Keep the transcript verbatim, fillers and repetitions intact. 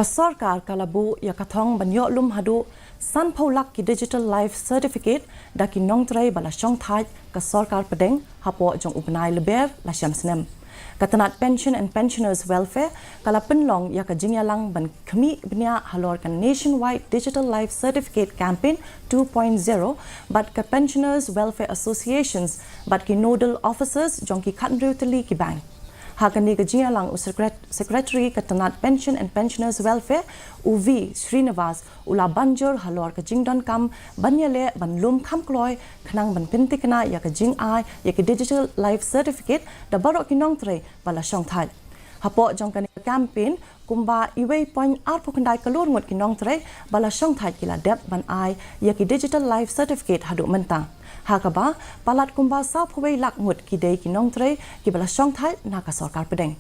Ka sorkar ka la buh ïa ka thong ban ïoh lum haduh sanphew lak ki Digital Life Certificate da ki nongtrei ba la shongthait ka sorkar pdeng hapoh jong u bnai Lber la shem snem. Ka tnat Pension and Pensioners Welfare ka la pynlong ïa ka jingïalang ban khmih bniah halor ka Nationwide Digital Life Certificate Campaign two point zero bad ka Pensioners Welfare Associations bad ki Nodal Officers jong ki khatnriew tylli ki bank. Ha kane ka jingïalang u Secret- Secretary ka tnat Pension and Pensioners Welfare, u V Srinivas, u la ban jur halor ka jingdonkam ban ïaleh ban lum kham kloi khnang ban pyntikna ïa ka jingai ïa ki Digital Life Certificate da baroh ki nongtrei ba la shongthait. Hapoh jong kane ka campaign, kumba uwei point arphew khyndai klur ngut ki nongtrei ba la shongthait ki la dep ban ai ïa ki Digital Life Certificate haduh mynta. Ha kaba, palat kumba sawphew wei lak ngut ki dei ki nongtrei ki ba la shongthait na ka sorkar pdeng.